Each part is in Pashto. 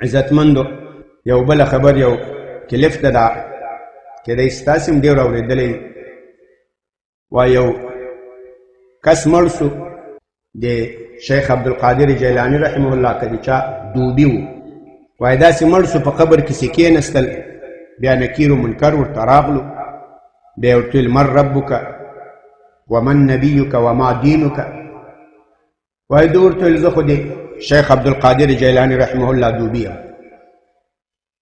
عزتمندو، یو بله خبر، یو کلف ده، دا کېدای ستاسې هم ډېر اورېدلی. وایي یو کس مړ سو، د شیخ عبدالقادر جیلاني رحمه الله که د چا دوبي و، وایي داسې مړ سو، په قبر کې سې کېنستل، بیا نکیر و منکر ورته راغلو، بیا ورته ویل من ربک ومن نبیک وما دینک. وایي ده ورته ویل زه خو د شیخ عبدالقادر جیلاني رحمه الله دوبي یم.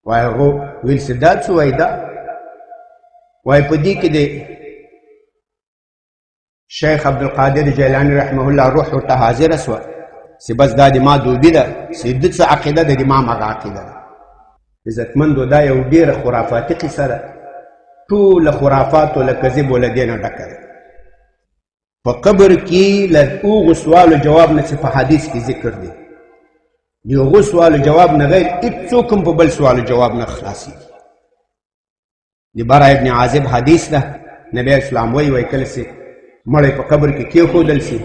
وایي هغو ویل چې دا څه وایي؟ دا وایي په دې کې د شیخ عبدالقادر جیلاني رحمه الله روح ورته حاضره سوه چې بس دا د ما دوبي ده، چې د څه عقیده ده، د ما همغه عقیده ده. عزتمندو، دا یو ډېره خرافاتي قصه ده، ټوله خرافاتو له کذبو له دې نه ډکه ده. په قبر کې له هغو سوالو جواب نه چې په حدیث کې ذکر دی، د هغو سوالو جواب نه غیر هېڅوک هم په بل سوالو جواب نه خلاصېږي. د برا ابن عازب حدیث ده، نبی اسلام وایي، وایي کله چې مړی په قبر کې کېښودل سي،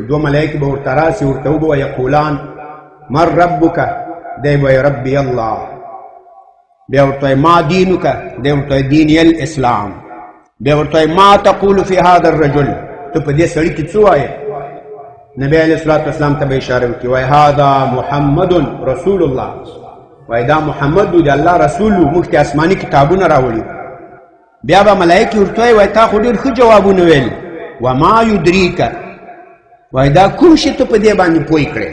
دوه ملایکې به ورته راسي، ورته وبه وایي یقولان من ربک، دی به وایي ربي الله. بیا ورته وایي ما دینک، دی ورته وایي دیني الاسلام. بیا ورته وایي ما تقول فی هذا الرجل، ته په دې سړي کې څه وایې؟ نبی علیه الصلاة والسلام ته به اشاره وکړي، وایي هذا محمد رسول الله، وایي دا محمد د الله رسول و، موږ ته آسماني کتابونه راوړي. بیا به ملایکې ورته وایي، وایي تا خو ډېر ښه جوابونه ویل، وما یدریک، وایي دا کوم شي ته په دې باندې پوه کړې،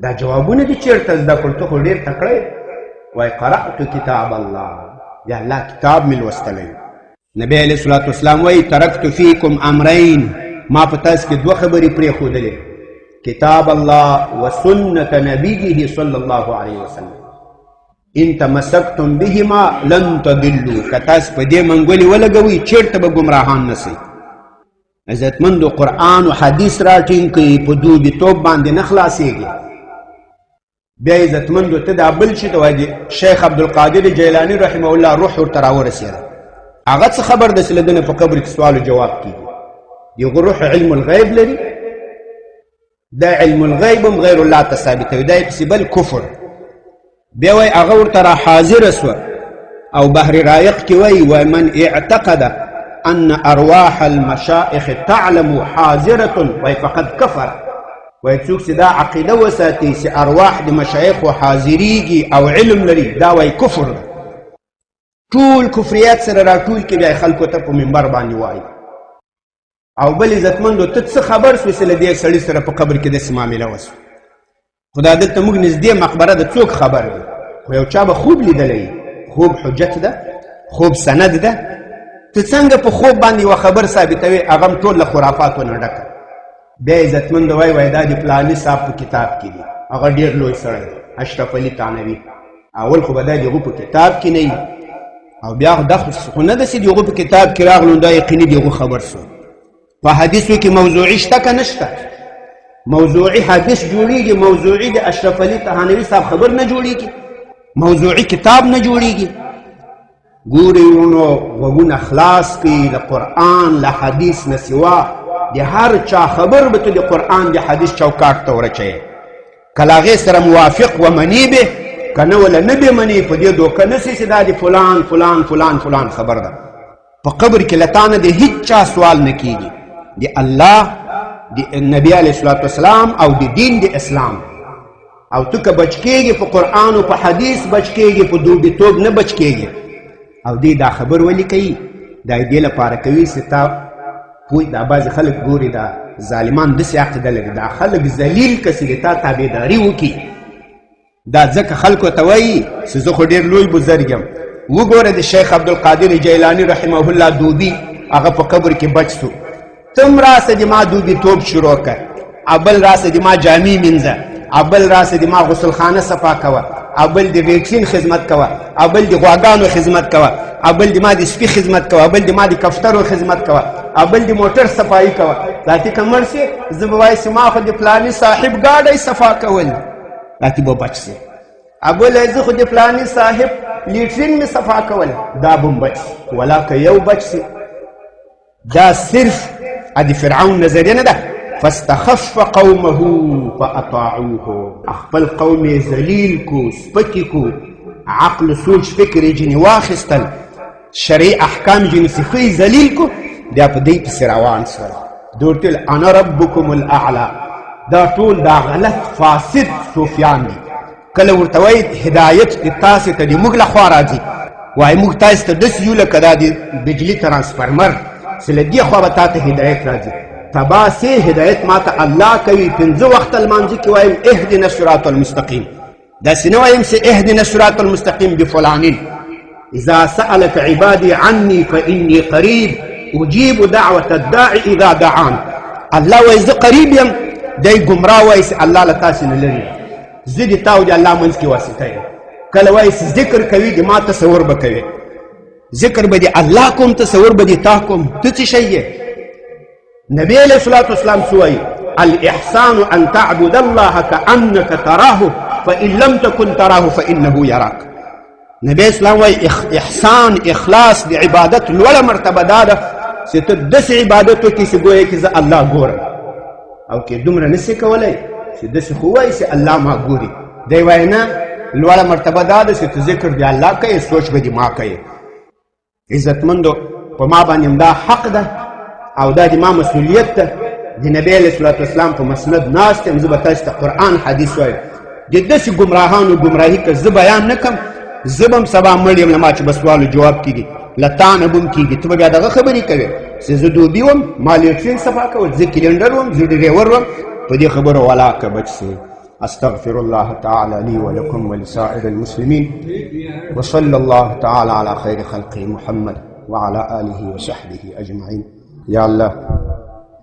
دا جوابونه دې چېرته زده کړل، ته خو ډېر تکړه یې. وایي قرأت کتاب الله، د الله کتاب مې لوستلی. نبی علیه الصلاة والسلام وایي ترکت فیکم امرین، ما په تاسو کې دوه خبرې پرېښودلې، کتاب الله وسنة نبیه صلی الله علیه وسلم، ان تمسکتم بهما لن تضلوا، که تاسو په دې منګولې ولګوئ چېرته به ګمراهان نه سئ. عزتمندو، قرآن او حدیث راټینګ کړئ، په دوبي توب باندې نه خلاصېږي. بیا عزتمندو ته دا بل چې ته وایي شیخ عبدالقادر جیلاني رحمه الله روح ورته راورسېده، هغه څه خبر ده چې له ده نه په قبر کې سوال و جواب کېږي؟ د هغه روح علم الغیب لري، دا علم الغیب هم غیر الله ته ثابتوي، دا یې پسې بل کفر. بیا وایي هغه ورته را حاضره سوه، او بحر رایق کې وایي، وایي من اعتقد ان ارواح المشائخ تعلم حاضرة، وایي فقد کفر. وایي څوک چې دا عقیده وساتي چې ارواح د مشایخو حاضریږي او علم لري، دا وایي کفر ده. ټول کفریات سره راټول کې بیا خلکو ته په منبر باندې وایي. او بل عزتمندو، ته څه خبر سوې چې له دې سړي سره په قبر کې داسې معامله وسوه؟ خو دا دلته موږ نږدې مقبره ده، څوک خبر دی؟ خو یو چا به خوب لیدلی، خوب حجت ده، خوب سند ده. ته څنګه په خوب باندې یوه خبر ثابتوې، هغه هم ټول له خرافاتو نه ډکه. بیا عزتمند وایي، وایي دا د فلاني صاحب په کتاب کې دی، هغه ډېر لوی سړی دی، اشرف علي تانوي. اول خو به دا د هغو په کتاب کې نه وي، او بیا خو دا خو نه ده چې د هغو په کتاب کې راغلو دا یقیني د هغو خبر سو. په حدیثو کې موضوعي شته که نشته؟ موضوعي حدیث جوړیږي، موضوعي د اشرف علي تهانوي صاحب خبر نه جوړیږي، موضوعي کتاب نه جوړیږي. ګورئ وروڼو، غوږونه خلاص کړئ له قرآن له حدیث نه سوا د هر چا خبر به ته د قرآن د حدیث چوکاټ ته ورچوې، که له هغې سره موافق ومني به، که نه وله نه به مني. په دې دوکه نه سي چې دا د فلان فلان فلان فلان خبر ده. په قبر کې له تا نه د هیڅ چا سوال نه کیږي، د الله، د نبی علیه الصلاة والسلام او د دین د اسلام. او ته که بچ کېږي په قرآن او په حدیث بچ کېږي، په دوبیتوب نه بچ کېږي. او دی دا خبر ولې کوي؟ دا یې دې لپاره کوي چې تا پوه. دا بعضې خلک ګوري، دا ظالمان داسې عقیده لري، دا خلک ذلیل که چې د تا تابعداري وکړي. دا ځکه خلکو ته وایي چې زه خو ډېر لوی بزرګ یم. وګوره د شیخ عبدالقادر جیلاني رحمه الله دوبي هغه په قبر کې بچ سو، تم راسه د ما دوبي توب شروع کړه، ابل راسه د ما جامې مینځه، ابل راسه د ما غسلخانه صفا کوه، ابل د ویکسین خدمت کوه، ابل د غواګانو خدمت کوه، ابل د ما د سپي خدمت کوه، ابل د ما د کفترو خدمت کوه، ابل د موټر صفایي کوه. راته که مړ سي زه به وایم چې ما خو د فلاني صاحب ګاډی صفا کول، راته به بچ سي. ابل زه خو د فلاني صاحب لیټرین مې صفا کول، دا به هم بچ سي. ولا که یو بچ سي، دا صرف د فرعون نظریه نه ده. فاستخف قومه فاطاعوه. خپل قوم یې ذلیل کو، سپکې کو، عقل سوچ فکر یې ځینې واخیستل، شرعي احکام یې ځینې ښه ذلیل کو، بیا په دی پسې روان سول. دوی ورته ویل انا ربکم الاعلی. دا ټول دا غلط فاسد صوفیان دي. کله ورته وایي هدایت دې تاسې ته د موږ لخوا راځي، وایي موږ تاسې ته داسې یو لکه دا د بجلي ترانسفرمر چې له دې خوا به تا ته هدایت راځي. تبا سې هدایت ما ته الله کوي. پنځه وخته لمانځه کې وایم اهدنا الصراط المستقیم، داسې نه وایم چې اهدنا الصراط المستقیم بفلانین. اذا سألك عبادي عني فإني قريب أجيب دعوة الداعي إذا دعان. الله وایي زه قریب یم، دی ګمراه وایي چې الله له تاسې نه لري، زه د تا او د الله منځ کې واسطه یم. کله وایي چې ذکر کوي د ما تصور به کوي، ذکر به د الله کوم، تصور به د تا کوم، ته څه شی یې؟ نبی علیه الصلاة والسلام څه وایي؟ الإحسان أن تعبد الله كأنك تراه فإن لم تكن تراه فإنه يراك. نبی اسلام وایي احسان اخلاص د عبادت لوړه مرتبه دا ده چې ته داسې عبادت وکړې چې ګویا کې زه الله ګورم، او که دومره نسې کولی چې داسې خو وایي چې الله ما ګوري. دی وایي نه، لوړه مرتبه دا ده چې ته ذکر د الله کوې، سوچ به دې ما کوې. عزتمندو، په ما باندې هم دا حق ده او دا د ما مسؤلیت ده. د نبی علیه الصلاة والسلام په مسند ناست یم، زه به تاسو ته قرآن حدیث وایم. د داسې ګمراهانو ګمراهي که زه بیان نه کړم، زه به هم سبا مړ یم، له ما چې به سوال و جواب کېږي، له تا نه به هم کېږي. ته به بیا دغه خبرې کوې چې زه دوبي وم، ما لیټرین صفا کول، زه کلینډر وم، زه ډریور وم. په دې خبرو ولاکه بچ سي. استغفر الله تعالى لي ولكم ولسائر المسلمين، وصلى الله تعالى على خير خلقه محمد وعلى آله وصحبه أجمعين. یا الله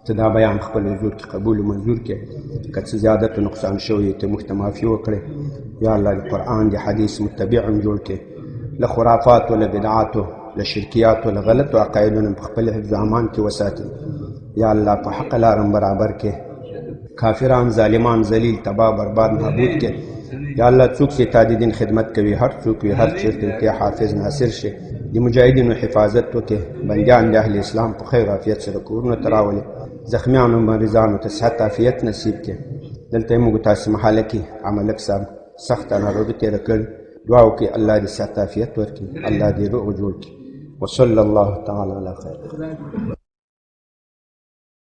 ته دا بیان خپل حضور کې قبول و منظور کړې، که څه زیادت و نقصان شوی ته موږ ته معافي وکړې. یا الله د قرآن د حدیث متبع هم جوړ کړې، له خرافاتو، له بدعاتو، له شرکیاتو، له غلطو عقایدو نه په خپل حفظ امان کې وساتې. یا الله په حق لارم برابر کړې، کافران ظالمان ذلیل تباه برباد نابود کړې. یا الله څوک چې تا د دین خدمت کوي، هر څوک وي، هر چېرته وي، ته حافظ ناصر شي، د مجاهدینو حفاظت وکړي، بندیان د اهل اسلام په خیر عافیت سره کورونو ته راولي، زخمیانو مریضانو ته صحت عافیت نصیب کړي. دلته یې موږ تاسې محله کې عملک صاحب سخته ناروغي تېره کړې، دعا وکړئ الله دې صحت عافیت ورکړي، الله دې روغ جوړ کړي. وصلی الله تعالی علی خیر.